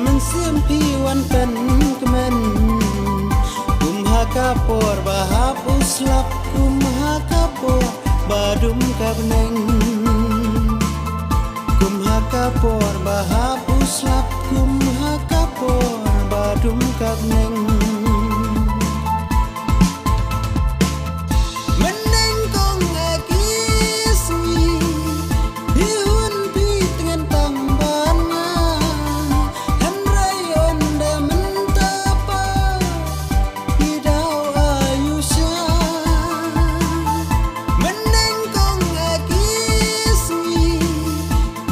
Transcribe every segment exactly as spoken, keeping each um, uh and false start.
Mynsiem phi wan pynkmen. Kum ha ka por ba hap u slap, kum ha ka por ba dum ka bneng. Kum ha ka por ba hap u slap, kum ha ka por ba dum ka bneng. Myneng kong a ki sngi, hi hun phi tngen tang ban nga. Hynrei ynda mynta pat, i daw ayu sha. Myneng kong a ki sngi,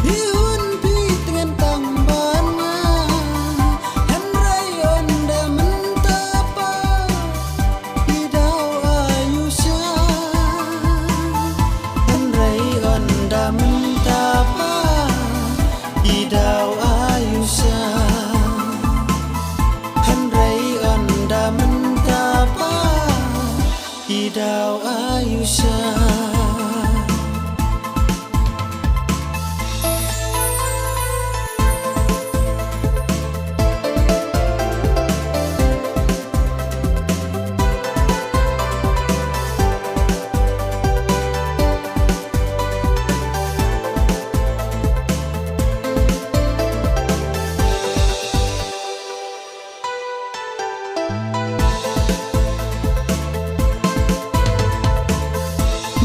hi hun phi tngen tang ban nga. Hynrei ynda mynta pat, i daw ayu sha. Hynrei ynda mynta pat, i daw ayu sha. Hynrei ynda mynta pat, i daw ayu sha.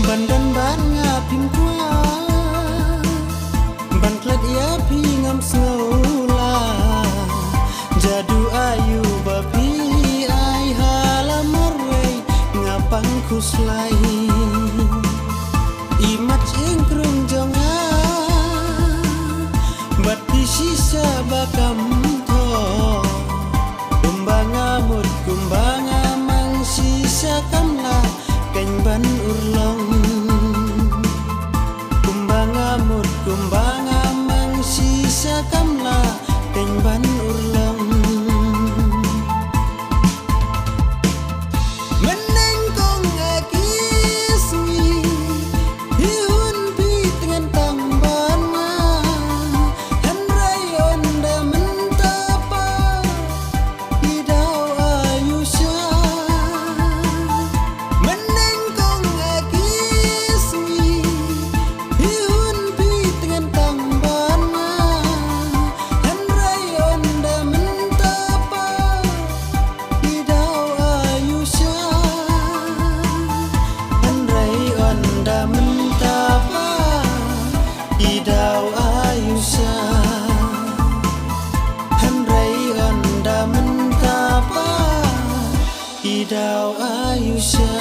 Ban don bad nga phim kwah, ban klet ïa phi ngam sngew la. Jadu ayu ba phi ai ha la marwei, nga pang khuslai. I mat ïing krung jong nga, bad phi shisha ba kam thoh. Kumba nga mut, kumba nga mang, shisha kam lah keiñ ban urlong. Kumba nga mut, kumba nga mang, shisha kam lah keiñ ban urlong. Myneng kong a ki sngi, hi hun phi tngen tang ban nga. Hynrei ynda mynta pat, i daw ayu sha. Myneng kong a ki sngi, hi hun phi tngen tang ban nga. Hynrei ynda mynta pat, i daw ayu sha. Hynrei ynda mynta pat, i daw ayu sha. Hynrei ynda mynta pat, i daw ayu sha.